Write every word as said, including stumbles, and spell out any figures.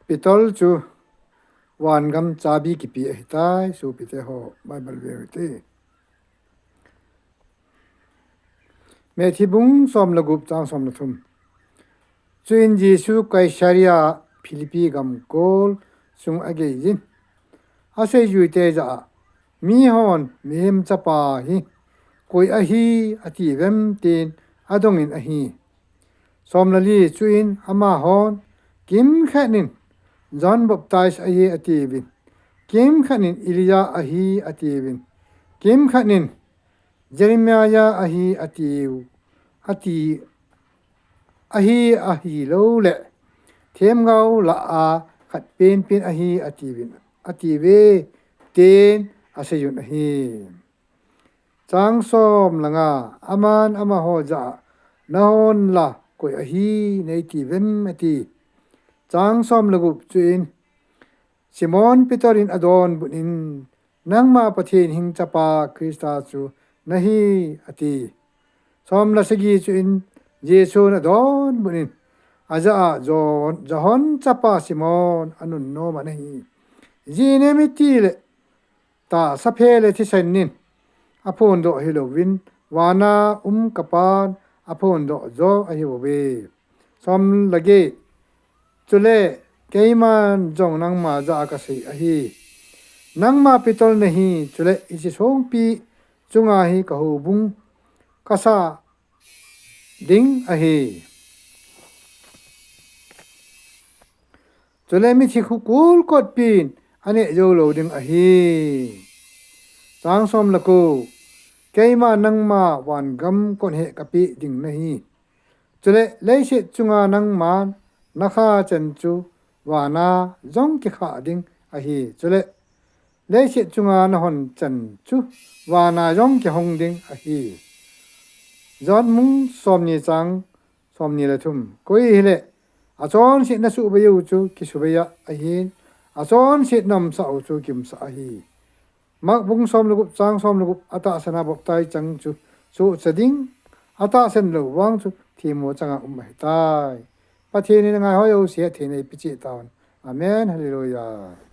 Peter chu vangam chabi kipe ahitai, sopite ho, Bible veu hite. Matthew bung som le gup chang som le thum. Chuin Jesu Caesarea Philippi gamkol sung agei jin, aseijuite jah a, mihon Mihem Chapa hi koi ahi atiuvem tin adongin ahi. Som le li. Chuin amahon, kimkhat in John Baptist ahi atiuvin, kimkhat in Elijah ahi atiuvin, kimkhat in Jeremiah ahi atiu, ati, ahi, ahilouleh themgao lah a khat penpen ahi atiuvin, atiuve, tin aseijun ahi. Chang som le nga. Aman amaho jah a, nahon la koi ahi neitiuvem ati. Chang som le gup. Chuin Simon Peter in adonbut in, nangma Pathen hing Chapa Christa chu nahi, ati. Som le sagi. Chuin Jesun adonbut in, ajah a, John, John chapa Simon, anunnom a nahi. Ijeh inem itile, tahsa phe le thisan in aphondoh hilouvin, vana um ka Pan aphondoh jo ahibouve. Som le get. Chule keiman jong nangma jah a kasei ahi. Nangma Peter nahi, chule hiche songpi chunga hi ka houbung kasah ding ahi. Chule mithi khu kulkotpin aneh jou lou ding ahi. Chang som le ko. Keiman nangma vangam kon heh kapeh ding nahi. Chule leiset chunga nangman nakha chan chu vana jong kikhah ding ahi. Chule leiset chunga nahon chan chu vana jong kihong ding ahi. John bung somni chang somni le thum. Koi hile achonset nasuhbei u chu kisubei a ahin, achonset naumsah u chu kiumsah ahi. Mark bung som le gup chang som le gup. Atahsan a baptize chang chu sohcha ding, atahsan lou vang chu themmo changa um ahitai. Pathen in angaihoi jouse atheina eipe cheh tahen. Amen. Hallelujah.